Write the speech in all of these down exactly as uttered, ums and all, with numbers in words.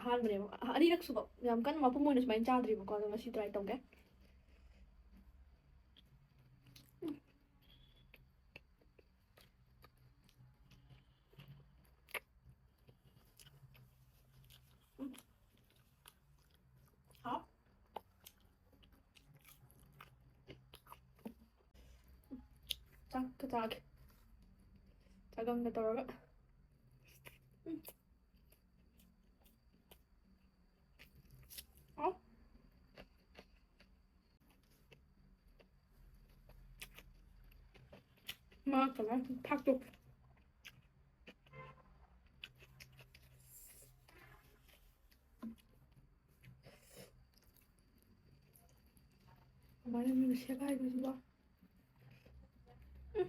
ꯑꯍꯥꯟꯕꯅꯦꯕ꯫ ꯑ-, ꯑꯅꯤꯔꯛ ꯁꯨꯕ꯫ ꯌꯥꯝ ꯀꯟꯅ ꯃꯄꯨꯝ ꯑꯣꯏꯅ ꯁꯨꯃꯥꯏꯅ ꯆꯥꯗ꯭ꯔꯤꯕꯀꯣ, ꯑꯗꯣ ꯉꯁꯤ try ꯇꯧꯒꯦ꯫ ꯎꯝ꯫ ꯍꯥꯎ꯫ ꯆꯥꯛꯀ ꯆꯥꯒꯦ꯫ ꯆꯥꯒꯪꯒ ꯇꯧꯔꯒ꯫ ꯎꯝ꯫ ꯑꯣ꯫ ꯃꯥ ꯀꯃꯥꯏ ꯊꯥꯛꯇꯣꯛꯀꯦ꯫ ꯀꯃꯥꯏꯅ ꯃꯤꯅ ꯁꯦꯒꯥꯏꯕꯁꯤꯕꯣ? ꯎꯝ꯫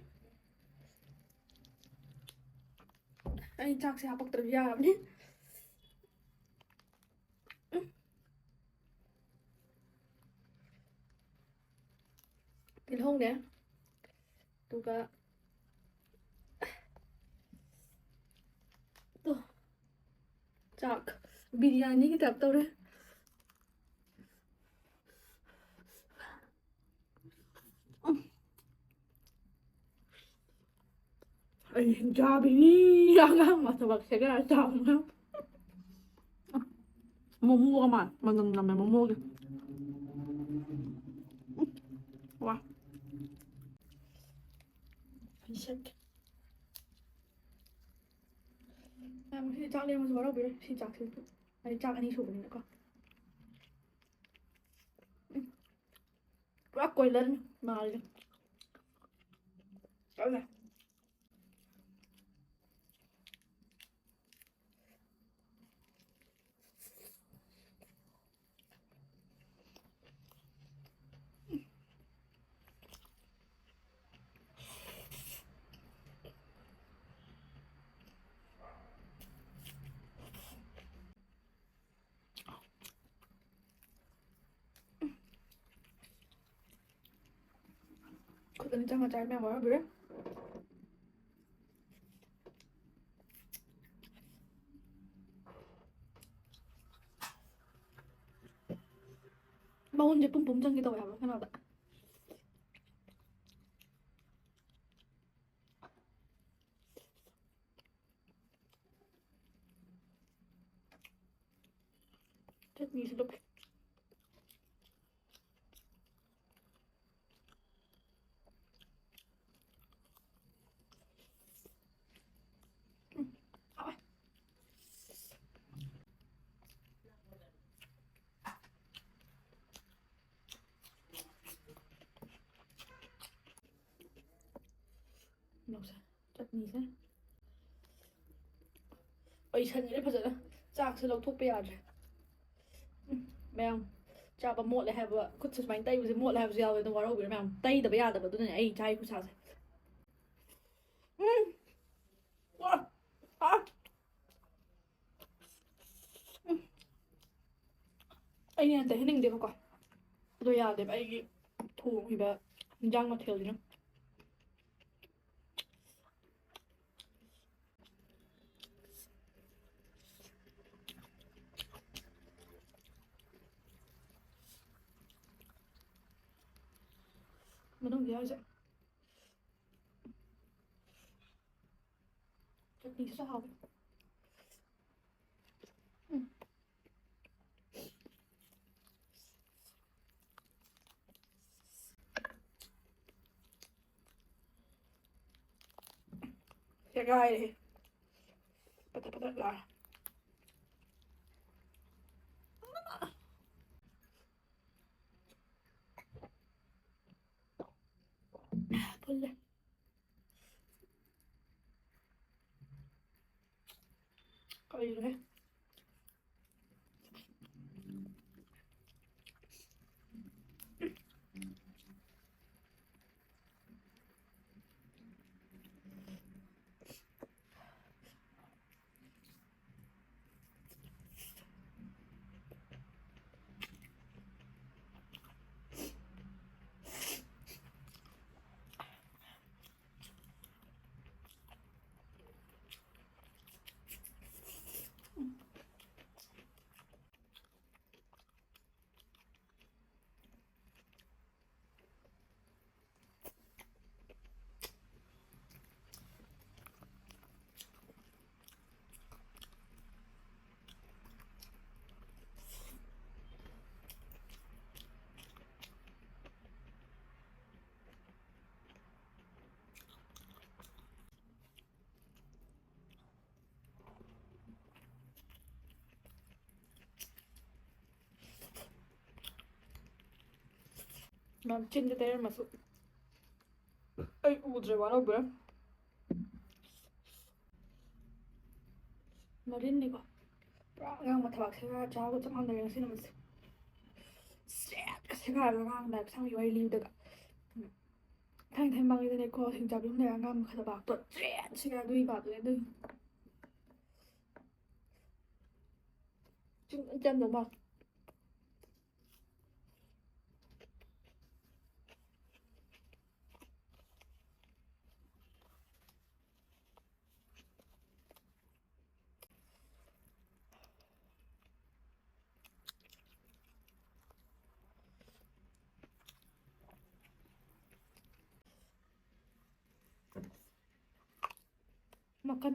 ꯑꯩ ꯆꯥꯛꯁꯦ ꯍꯥꯄꯛꯇ꯭ꯔꯗꯤ ꯌꯥꯔꯕꯅꯤ꯫ ꯎꯝ꯫ ꯇꯤꯜꯍꯧꯅꯦ꯫ ꯑꯗꯨꯒ ꯇꯣ, ꯆꯥꯛ ꯕꯤꯔꯌꯥꯅꯤꯒꯤ type ꯇꯧꯔꯦ꯫ ꯎꯝ꯫ ꯑꯩ ꯍꯤꯡꯆꯥꯕꯤꯅꯤ꯫ ꯑꯉꯥꯡ ꯃꯊꯕꯛꯁꯦ ꯈꯔ ꯆꯥꯎꯅ꯫ ꯃꯣꯃꯣꯒ ꯃꯥꯟ-, ꯃꯅꯝ ꯅꯝꯃꯦ ꯃꯣꯃꯣꯒꯤ꯫ ꯎꯝ꯫ ꯋꯥ꯫ ꯄꯤꯁꯛ꯫ ꯃꯌꯥꯝ ꯉꯁꯤꯗꯤ ꯆꯥꯛ ꯂꯦꯝꯃꯁꯨ ꯋꯥꯔꯧꯕꯤꯔꯣꯏ꯫ ꯁꯤ ꯆꯥꯛꯁꯤ ꯑꯩ ꯆꯥꯛ ꯑꯅꯤ ꯁꯨꯕꯅꯤꯅꯀꯣ꯫ ꯎꯝ꯫ ꯄꯨꯔꯥ ꯀꯣꯏꯂꯔꯅꯤ ꯃꯥꯜꯂꯦ꯫ ꯆꯠꯂꯦ꯫ ꯈꯨꯠ ꯑꯅꯤ ꯆꯪꯉ ꯆꯥꯔꯗꯤ ꯃꯌꯥꯝ ꯋꯥꯔꯝꯈꯤꯔꯣꯏ꯫ ꯃꯎꯟꯁꯦ ꯄꯨꯝ ꯄꯨꯝ ꯆꯪꯒꯦ ꯇꯧꯋꯦ ꯍꯥꯏꯕ ꯀꯩꯅꯣꯗ꯫ ꯆꯠꯅꯤꯁꯤꯗ꯫ ꯃꯤꯁꯦ ꯑꯩ ꯁꯟꯈ꯭ꯔꯦ ꯐꯖꯅ꯫ ꯆꯥꯛꯁꯦ ꯂꯧꯊꯣꯛꯄ ꯌꯥꯗ꯭ꯔꯦ꯫ ꯎꯝ, ꯃꯌꯥꯝ ꯆꯥꯕ ꯃꯣꯠꯂꯦ ꯍꯥꯏꯕ, ꯈꯨꯠꯁꯦ ꯁꯨꯃꯥꯏꯅ ꯇꯩꯕꯁꯦ ꯃꯣꯠꯂꯦ ꯍꯥꯏꯕꯁꯨ ꯌꯥꯎꯋꯦ꯫ ꯑꯗꯨꯝ ꯋꯥꯔꯧꯕꯤꯔꯣ ꯃꯌꯥꯝ, ꯇꯩꯗꯕ ꯌꯥꯗꯕ, ꯑꯗꯨꯅꯅꯦ ꯑꯩ ꯏꯁꯥꯒꯤ ꯈꯨꯠꯁꯥꯁꯦ꯫ ꯎꯝ꯫ ꯋꯥ! ꯑꯥ! ꯎꯝ꯫ ꯑꯩꯅ ꯇꯩꯍꯟꯅꯤꯡꯗꯦꯕꯀꯣ꯫ ꯑꯗꯣ ꯌꯥꯗꯦꯕ ꯑꯩꯒꯤ ꯊꯣꯡꯉꯤꯕ ꯏꯟꯖꯥꯡ ꯃꯊꯦꯜꯁꯤꯅ꯫ ꯃꯅꯨꯡꯗ ꯌꯥꯎꯔꯤꯁꯦ꯫ ꯆꯠꯅꯤꯁꯤꯁꯨ ꯍꯥꯎꯋꯦ꯫ ꯎꯝ꯫ ꯁꯦꯒꯥꯏꯔꯦ꯫ ꯄꯗ꯭ꯔꯛ ꯄꯗ꯭ꯔꯛ ꯂꯥꯎꯔꯦ꯫ ꯐꯨꯜꯂꯦ꯫ ꯀꯔꯤꯅꯣꯍꯦ? ꯃꯥ ꯆꯤꯟꯗ ꯇꯩꯔꯝꯃꯁꯨ ꯑꯩ ꯎꯗ꯭ꯔꯦ, ꯋꯥꯔꯧꯕꯤꯔꯣꯏ꯫ ꯃꯔꯤꯟꯅꯤꯀꯣ꯫ ꯄꯨꯔꯥ ꯑꯉꯥꯡꯕ ꯊꯕꯥꯛ ꯁꯦꯒꯥꯏ ꯆꯥꯕꯒ ꯆꯞ ꯃꯥꯟꯅꯔꯦ ꯉꯁꯤ ꯅꯨꯃꯤꯠꯁꯦ꯫ ꯁꯦꯠꯀ ꯁꯦꯒꯥꯏꯕ ꯑꯉꯥꯡꯗ ꯁꯝꯒꯤ ꯋꯥꯔꯤ ꯂꯤꯕꯗꯒ꯫ ꯎꯝ꯫ ꯊꯥꯏꯅ ꯊꯥꯏꯅ ꯃꯃꯥꯡꯉꯩꯗꯅꯦꯀꯣ, ꯁꯤꯡꯖꯥꯕꯤ ꯑꯃ ꯂꯩꯔ ꯑꯉꯥꯡꯕ ꯈꯔ ꯊꯕꯥꯛꯇꯣ ꯆꯦꯠ ꯁꯦꯒꯥꯏ ꯑꯗꯨꯒꯤ ꯄꯥꯗꯨꯅꯦ ꯑꯗꯨꯒꯤ꯫ ꯆꯤꯡ ꯆꯟꯗꯧ ꯃꯥꯜꯂꯦ꯫ ꯃꯈꯟ꯫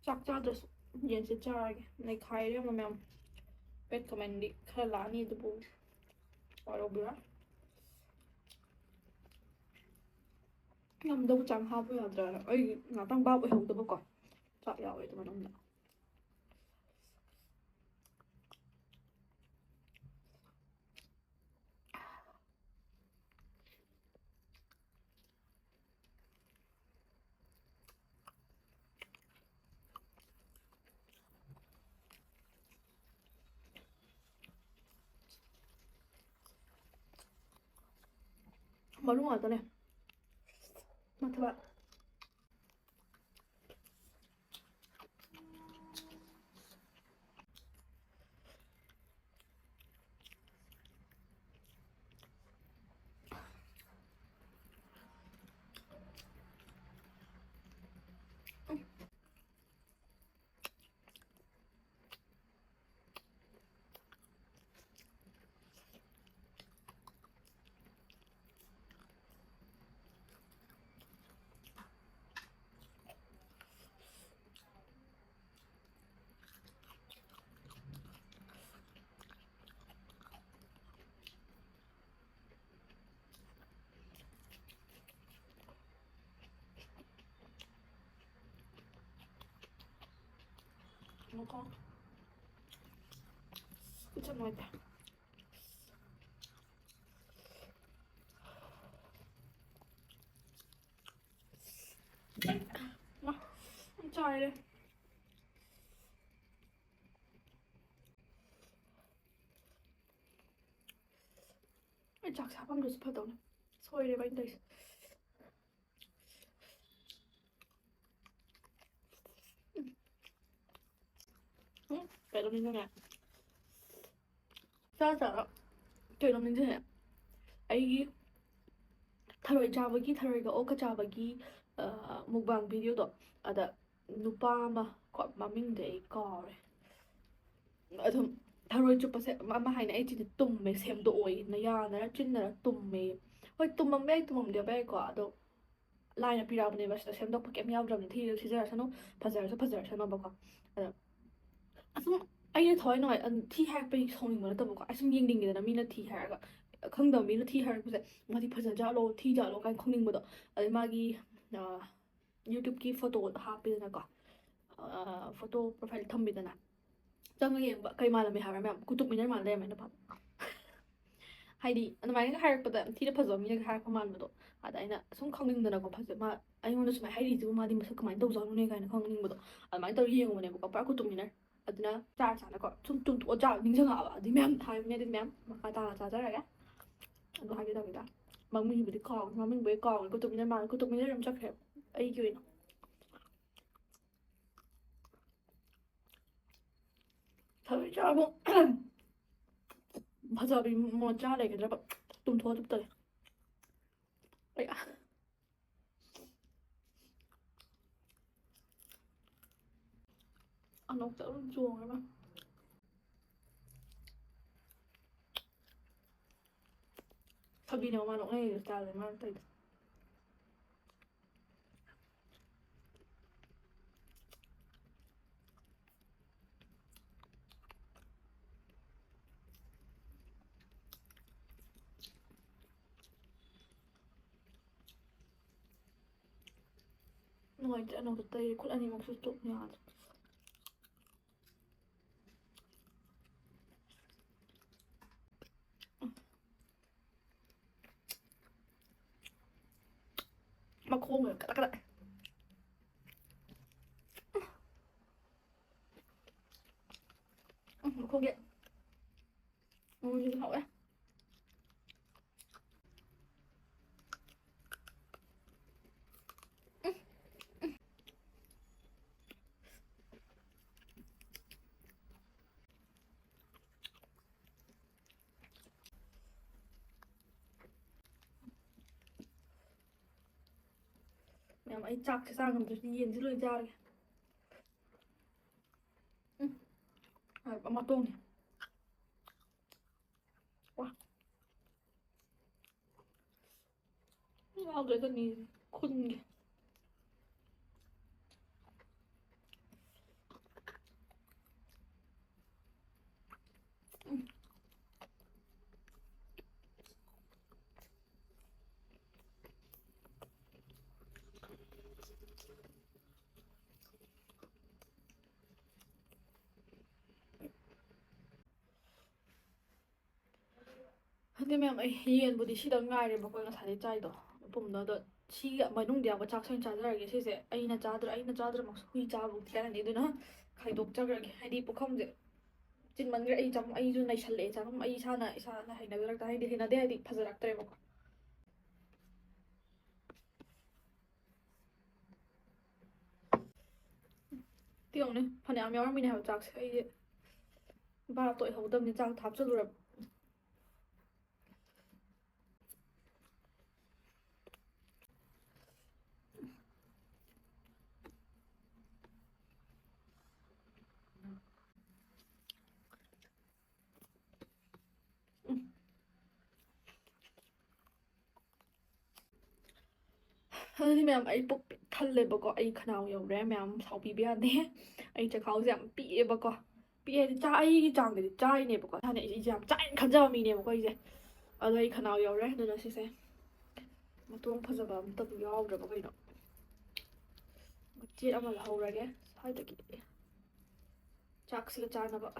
ꯆꯥꯛ ꯆꯥꯗ꯭ꯔꯁꯨ ꯌꯦꯟꯁꯦ ꯆꯥꯔꯒꯦ꯫ ꯅꯩꯈꯥꯏꯔꯦ ꯑꯃ ꯃꯌꯥꯝ꯫ ꯄꯦꯠ ꯀꯃꯟꯗꯤ ꯈꯔ ꯂꯥꯛꯑꯅꯤ ꯑꯗꯨꯕꯨ ꯋꯥꯔꯧꯕꯤꯔꯣꯏ꯫ ꯉꯝꯗꯕ ꯆꯥꯡ ꯍꯥꯞꯄ ꯌꯥꯗ꯭ꯔꯥ? ꯑꯩ ꯉꯥꯛꯇꯪ ꯚꯥꯞ ꯑꯣꯏꯍꯧꯗꯕꯀꯣ꯫ ꯆꯥꯛ ꯌꯥꯎꯋꯦ ꯑꯗꯨ ꯃꯅꯨꯡꯗ꯫ ꯃꯔꯨ ꯉꯥꯛꯇꯅꯦ꯫ ꯃꯊꯕꯥꯛ꯫ ꯀꯣ꯫ ꯈꯨꯠꯁꯦ ꯅꯨꯡꯉꯥꯏꯇꯦ꯫ ꯃꯥ, ꯌꯥꯝ ꯆꯥꯏꯔꯦ꯫ ꯑꯩ ꯆꯥꯛꯁꯦ ꯍꯥꯞꯄꯝꯗ꯭ꯔꯁꯨ ꯐꯗꯧꯅꯤ꯫ ꯁꯣꯏꯔꯦꯕ ꯑꯩꯅ ꯇꯧꯔꯤꯁꯦ꯫ ꯎꯝ, ꯀꯩꯅꯣ ꯅꯤꯡꯁꯤꯡꯉꯦ꯫ ꯆꯥ ꯆꯥꯔ ꯀꯩꯅꯣ ꯅꯤꯡꯁꯤꯡꯉꯦ꯫ ꯑꯩꯒꯤ ꯊꯔꯣꯏ ꯆꯥꯕꯒꯤ, ꯊꯔꯣꯏꯒ ꯑꯣꯛꯀ ꯆꯥꯕꯒꯤ, ꯑ, mukbang videoꯗꯣ, ꯑꯗ ꯅꯨꯄꯥ ꯑꯃ, ꯀꯣ, ꯃꯃꯤꯡꯗꯤ ꯑꯩ ꯀꯥꯎꯔꯦ꯫ ꯑꯗꯨꯝ ꯊꯔꯣꯏ ꯆꯨꯞꯄꯁꯦ ꯑꯃ ꯍꯥꯏꯅ, "ꯑꯩ ꯁꯤꯗꯤ ꯇꯨꯝꯃꯦ, ꯁꯦꯝꯗꯣꯛꯑꯣꯌꯦ, ꯅꯌꯥꯅꯔ ꯆꯤꯟꯅꯔ ꯇꯨꯝꯃꯦ"꯫ ꯍꯣꯏ, ꯇꯨꯝꯃꯝꯕ ꯌꯥꯏ, ꯇꯨꯝꯃꯝꯗꯕ ꯌꯥꯏꯀꯣ, ꯑꯗꯣ ꯂꯥꯏꯅ ꯄꯤꯔꯛꯑꯕꯅꯦꯕ, ꯁꯤꯗ ꯁꯦꯝꯗꯣꯛꯄ ꯀꯩꯝ ꯌꯥꯎꯗ꯭ꯔꯕꯅꯤ, ꯊꯤꯔꯁꯨ ꯊꯤꯖꯔꯁꯅꯨ, ꯐꯖꯔꯁꯨ ꯐꯖꯔꯁꯅꯣꯕꯀꯣ꯫ ꯑꯗꯣ ꯑꯁꯨꯝ ꯑꯩꯅ ꯊꯋꯥꯏ ꯅꯨꯡꯉꯥꯏ-, ꯑ, ꯊꯤ ꯍꯥꯏꯔꯛꯄꯒꯤ ꯁꯥꯎꯅꯤꯡꯕ ꯅꯠꯇꯕꯀꯣ, ꯑꯩ ꯁꯨꯝ ꯌꯦꯡꯅꯤꯡꯉꯦꯗꯅ ꯃꯤꯅ ꯊꯤ ꯍꯥꯏꯔꯒ, ꯈꯪꯗꯕ ꯃꯤꯅ ꯊꯤ ꯍꯥꯏꯔꯛꯄꯁꯦ, "ꯃꯥꯗꯤ ꯐꯖꯖꯥꯠꯂꯣ, ꯊꯤꯖꯥꯠꯂꯣ?" ꯀꯥꯏꯅ ꯈꯪꯅꯤꯡꯕꯗꯣ꯫ ꯑꯗꯩ ꯃꯥꯒꯤ, ꯑ, YouTubeꯀꯤ photoꯗꯣ ꯍꯥꯞꯄꯤꯗꯅꯀꯣ, ꯑ, photo profile ꯊꯝꯕꯤꯗꯅ꯫ ꯆꯪꯉ ꯌꯦꯡꯕ ꯀꯩ ꯃꯥꯜꯂꯝꯃꯦ ꯍꯥꯏꯕ꯭ꯔꯥ ꯃꯌꯥꯝ? ꯀꯨꯇꯨꯕ ꯃꯤꯅꯔ ꯃꯥꯜ ꯂꯩꯔꯝꯃꯦ ꯅꯨꯄꯥ꯫ ꯍꯥꯏꯗꯤ ꯑꯗꯨꯃꯥꯏꯅꯒ ꯍꯥꯏꯔꯛꯄꯗ ꯌꯥꯝ ꯊꯤꯅ ꯐꯖꯕ ꯃꯤꯅꯒ ꯍꯥꯏꯔꯛꯄ ꯃꯥꯟꯕꯗꯣ꯫ ꯑꯗ ꯑꯩꯅ ꯁꯨꯝ ꯈꯪꯅꯤꯡꯗꯅꯀꯣ, ꯐꯖ-, ꯃꯥ ꯑꯩꯉꯣꯟꯗ ꯁꯨꯃꯥꯏꯅ ꯍꯥꯏꯔꯤꯁꯤꯕꯨ ꯃꯥꯗꯤ ꯃꯁꯛ ꯀꯃꯥꯏꯅ ꯇꯧꯖꯥꯠꯅꯣꯅꯦ ꯀꯥꯏꯅ ꯈꯪꯅꯤꯡꯕꯗꯣ꯫ ꯑꯗꯨꯃꯥꯏꯅ ꯇꯧꯔ ꯌꯦꯡꯉꯨꯕꯅꯦꯕꯀꯣ, ꯄꯨꯔꯥ ꯀꯨꯇꯨꯕ ꯃꯤꯅꯔ꯫ ꯑꯗꯨꯅ ꯆꯥꯔ ꯆꯥꯅꯀꯣ ꯁꯨꯝ ꯇꯨꯝꯊꯣꯛꯑ ꯆꯥ ꯅꯤꯡꯁꯤꯡꯉꯛꯑꯕ꯫ ꯑꯗꯨꯗꯤ ꯃꯌꯥꯝ ꯍꯥꯏꯕꯅꯦ, ꯑꯗꯨꯗꯤ ꯃꯌꯥꯝ ꯃꯈꯥ ꯇꯥꯅ ꯆꯥꯖꯔꯒꯦ꯫ ꯑꯗꯨ ꯍꯥꯏꯒꯦ ꯇꯧꯕꯅꯤꯗ꯫ ꯃꯃꯤꯡꯕꯨꯗꯤ ꯀꯥꯎꯔꯦ, ꯃꯃꯤꯡꯕꯨꯗꯤ ꯀꯥꯎꯔꯦ꯫ ꯀꯨꯇꯨꯕ ꯃꯤꯅꯔ ꯃꯥꯜꯂꯦ, ꯀꯨꯇꯨꯕ ꯃꯤꯅꯔ ꯑꯗꯨꯝ ꯆꯠꯈ꯭ꯔꯦ ꯑꯩꯒꯤ ꯑꯣꯏꯅ꯫ ꯊꯔꯣꯏ ꯆꯥꯕꯨ ꯐꯖꯕꯤ ꯃꯣꯖꯥ ꯂꯩꯒꯗ꯭ꯔꯕ? ꯇꯨꯝꯊꯣꯛꯑ ꯆꯨꯞꯇꯔꯦ꯫ ꯑꯩ ꯑꯅꯣꯛꯇ ꯑꯗꯨꯝ ꯆꯣꯡꯉꯦꯕ꯫ ꯐꯥꯒꯤꯅꯦ ꯃꯥ ꯅꯣꯛꯅꯩ ꯏꯁꯇꯥꯏꯜꯅꯦ ꯃꯥꯅ ꯇꯧꯔꯤꯗꯣ꯫ ꯅꯨꯡꯉꯥꯏꯇꯦ, ꯑꯅꯧꯕ ꯇꯩꯔꯦ꯫ ꯈꯨꯠ ꯑꯅꯤꯃꯛꯁꯨ ꯇꯨꯞ ꯌꯥꯗ꯭ꯔꯦ꯫ ꯈꯣꯡꯒ ꯀꯗꯛ ꯀꯗꯛ꯫ ꯎꯝ, ꯃꯈꯣꯡꯒꯤ ꯎꯝ, ꯍꯥꯎꯋꯦ꯫ ꯃꯌꯥꯝ, ꯑꯩ ꯆꯥꯛꯁꯦ ꯆꯥ ꯉꯝꯗ꯭ꯔꯗꯤ ꯌꯦꯟꯁꯦ ꯂꯣꯏ ꯆꯥꯔꯒꯦ꯫ ꯎꯝ꯫ ꯑꯃ ꯇꯣꯡꯉꯦ꯫ ꯋꯥ꯫ ꯌꯥꯎꯗ꯭ꯔꯦ ꯆꯅꯤ ꯈꯨꯟꯒꯤ꯫ ꯍꯥꯏꯗꯤ ꯃꯌꯥꯝ, ꯑꯩ ꯌꯦꯟꯕꯨꯗꯤ ꯁꯤꯗꯪ ꯉꯥꯏꯔꯦꯕꯀꯣ, ꯉꯁꯥꯏꯗꯩ ꯆꯥꯏꯗꯣ꯫ ꯄꯨꯝꯗꯣ ꯑꯗꯣ ꯁꯤꯒꯤ ꯃꯅꯨꯡꯗ ꯌꯥꯎꯕ ꯆꯥꯛꯁꯦ ꯑꯣꯏꯅ ꯆꯥꯖꯔꯒꯦ꯫ ꯁꯤꯁꯦ ꯑꯩꯅ ꯆꯥꯗ꯭ꯔ-, ꯑꯩꯅ ꯆꯥꯗ꯭ꯔꯃꯛꯁꯨ ꯍꯨꯏ ꯆꯥꯕꯕꯨꯗꯤ ꯈꯦꯠꯅꯅꯤ, ꯑꯗꯨꯅ ꯈꯥꯏꯗꯣꯛꯆꯈ꯭ꯔꯒꯦ꯫ ꯍꯥꯏꯗꯤ ꯄꯨꯈꯝꯁꯦ ꯆꯤꯟꯃꯟꯈ꯭ꯔꯦ꯫ ꯑꯩ ꯆꯥꯐꯝ, ꯑꯩꯁꯨ ꯅꯩꯁꯜꯂꯛꯑꯦ ꯆꯥꯐꯝ꯫ ꯑꯩ ꯏꯁꯥꯅ, ꯏꯁꯥꯅ ꯍꯩꯅꯖꯔꯛꯇ-, ꯍꯥꯏꯗꯤ ꯍꯩꯅꯗꯦ, ꯍꯥꯏꯗꯤ ꯐꯖꯔꯛꯇ꯭ꯔꯦꯕꯀꯣ꯫ ꯇꯤ ꯌꯦꯡꯉꯨꯅꯦ, ꯐꯅꯌꯥꯝ ꯌꯥꯎꯔꯝꯃꯤꯅꯦ ꯍꯥꯏꯕ ꯆꯥꯛꯁꯦ꯫ ꯑꯩꯁꯦ ꯚꯥꯞꯇꯣ ꯑꯣꯏꯍꯧꯗꯕꯅꯤ, ꯆꯥꯛ ꯍꯥꯞꯆꯜꯂꯨꯔꯕ꯫ ꯑꯗꯨꯗꯤ ꯃꯌꯥꯝ, ꯑꯩ ꯄꯨꯛ ꯄꯤꯛ ꯊꯜꯂꯦꯕꯀꯣ, ꯑꯩ ꯈꯅꯥꯎ ꯌꯧꯔꯦ ꯃꯌꯥꯝ, ꯁꯥꯎꯕꯤꯕ ꯌꯥꯗꯦ꯫ ꯑꯩ ꯆꯈꯥꯎꯁꯦ ꯌꯥꯝ ꯄꯤꯛꯑꯦꯕꯀꯣ, ꯄꯤꯛꯑꯦ ꯍꯥꯏꯗꯤ ꯆꯥ-, ꯑꯩꯒꯤ ꯆꯥꯡꯗꯗꯤ ꯆꯥꯔꯤꯅꯦꯕꯀꯣ꯫ ꯍꯥꯟꯅ ꯑꯩꯁꯦ ꯌꯥꯝ ꯆꯥꯏꯅ ꯈꯟꯖꯕ ꯃꯤꯅꯦꯕꯀꯣ ꯑꯩꯁꯦ꯫ ꯑꯗꯣ ꯑꯩ ꯈꯅꯥꯎ ꯌꯧꯔꯦ꯫ ꯑꯗꯨꯅ ꯁꯤꯁꯦ ꯃꯇꯣꯡ ꯐꯖꯕ ꯑꯝꯇꯕꯨ ꯌꯥꯎꯗ꯭ꯔꯕ ꯀꯩꯅꯣ꯫ ꯃꯆꯦꯠ ꯑꯃ ꯂꯧꯍꯧꯔꯒꯦ ꯁ꯭ꯋꯥꯏꯗꯒꯤ꯫ ꯆꯥꯛꯁꯤꯒ ꯆꯥꯅꯕ꯫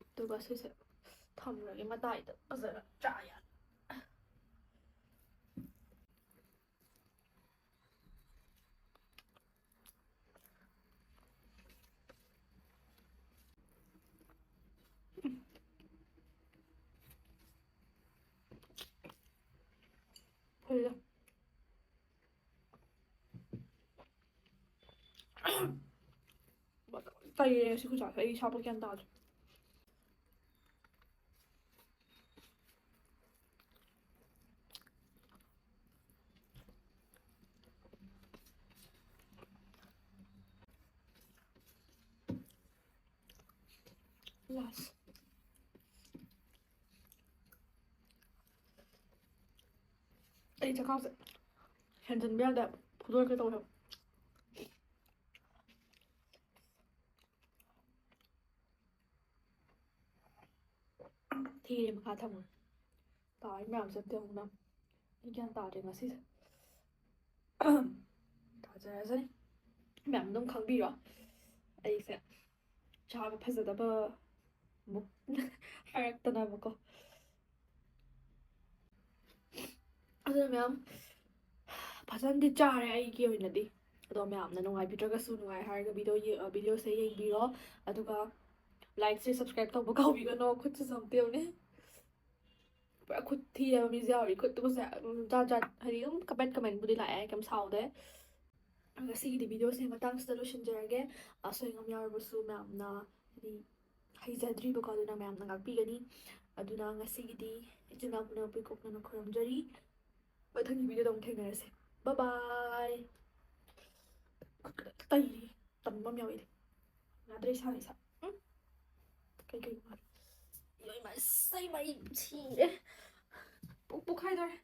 ꯑꯗꯨꯒ ꯁꯤꯁꯦ ꯊꯝꯃꯒꯦ ꯃꯇꯥꯏꯗ ꯐꯖꯅ ꯆꯥ ꯌꯥꯅ꯫ ꯐꯨꯜꯂꯦ꯫ ꯇꯩꯔꯦ ꯉꯁꯤ ꯈꯨꯠꯁꯥꯁꯦ꯫ ꯑꯩ ꯏꯁꯥꯐꯥꯎ ꯒ꯭ꯌꯥꯟ ꯇꯥꯗ꯭ꯔꯦ꯫ ꯂꯥꯁ꯫ ꯑꯩ ꯆꯈꯥꯎꯁꯦ ꯍꯦꯟꯖꯤꯟꯕ ꯌꯥꯗꯦ ꯍꯥꯏꯕ꯫ ꯐꯨꯗꯣꯔꯛꯀꯦ ꯇꯧꯋꯦ ꯍꯥꯏꯕ꯫ ꯊꯤꯔꯦ ꯃꯈꯥ ꯊꯝꯃꯣ꯫ ꯇꯥꯔꯤ ꯃꯌꯥꯝꯁꯦ ꯑꯝꯇ ꯌꯦꯡꯉꯨꯅ꯫ ꯑꯩ ꯒ꯭ꯌꯥꯟ ꯇꯥꯗ꯭ꯔꯦ ꯉꯁꯤꯁꯦ꯫ ꯇꯥꯖꯔꯖꯅꯤ꯫ ꯃꯌꯥꯝ ꯑꯗꯨꯝ ꯈꯪꯕꯤꯔꯣ꯫ ꯑꯩꯁꯦ ꯆꯥꯕ ꯐꯖꯗꯕ ꯑꯃꯨꯛ ꯍꯥꯏꯔꯛꯇꯅꯕꯀꯣ꯫ ꯑꯗꯨꯅ ꯃꯌꯥꯝ ꯐꯖꯅꯗꯤ ꯆꯥꯔꯦ ꯑꯩꯒꯤ ꯑꯣꯏꯅꯗꯤ꯫ ꯑꯗꯣ ꯃꯌꯥꯝꯅ ꯅꯨꯡꯉꯥꯏꯕꯤꯗ꯭ꯔꯒꯁꯨ ꯅꯨꯡꯉꯥꯏ ꯍꯥꯏꯔꯒ video ꯌꯦ-, ꯑ, videoꯁꯦ ꯌꯦꯡꯕꯤꯔꯣ꯫ ꯑꯗꯨꯒ likeꯁꯦ subscribe ꯇꯧꯕ ꯀꯥꯎꯕꯤꯒꯅꯣ꯫ ꯈꯨꯠꯁꯨ ꯑꯝꯇ ꯌꯦꯡꯉꯨꯅꯦ꯫ ꯄꯨꯔꯥ ꯈꯨꯠ ꯊꯤꯌꯦꯕ ꯃꯤꯁꯦ ꯌꯥꯎꯔꯤ꯫ ꯈꯨꯠꯇꯨꯁꯦ, ꯎꯝ, ꯖꯥꯠ ꯖꯥꯠ, ꯍꯥꯏꯗꯤ ꯑꯗꯨꯝ comment commentꯕꯨꯗꯤ ꯂꯥꯛꯑꯦ, ꯀꯩꯝ ꯁꯥꯎꯗꯦ꯫ ꯉꯁꯤꯒꯤꯗꯤ videoꯁꯦ ꯃꯇꯥꯡꯁꯤꯗ ꯂꯣꯏꯁꯤꯟꯖꯔꯒꯦ꯫ ꯑꯁꯣꯏ ꯑꯉꯥꯝ ꯌꯥꯎꯔꯕꯁꯨ ꯃꯌꯥꯝꯅ ꯍꯥꯏꯗꯤ ꯍꯩꯖꯗ꯭ꯔꯤꯕꯀꯣ, ꯑꯗꯨꯅ ꯃꯌꯥꯝꯅ ꯉꯥꯛꯄꯤꯒꯅꯤ꯫ ꯑꯗꯨꯅ ꯉꯁꯤꯒꯤꯗꯤ ꯏꯆꯤꯟ ꯏꯅꯥꯎ ꯄꯨꯝꯅꯃꯛꯄꯨ ꯀꯣꯛꯅꯅ ꯈꯨꯔꯨꯝꯖꯔꯤ꯫ ꯃꯊꯪꯒꯤ videoꯗ ꯑꯃꯨꯛ ꯊꯦꯡꯅꯔꯁꯦ꯫ Bye bye꯫ ꯈꯨꯠꯀ ꯇꯩꯔꯤ꯫ ꯇꯟꯕ ꯑꯃ ꯌꯥꯎꯏ꯫ ꯌꯥꯗ꯭ꯔꯦ ꯏꯁꯥꯅ ꯏꯁꯥ꯫ ꯎꯝ꯫ ꯀꯩ ꯀꯩ ꯋꯥꯔꯤ? ꯏꯃꯥ, ꯏꯃꯥ, ꯏꯁ, ꯏꯃꯥ, ꯑꯩ ꯁꯤꯔꯦ꯫ ꯄꯨꯛ ꯄꯣꯛꯈꯥꯏꯗꯣꯔꯦ꯫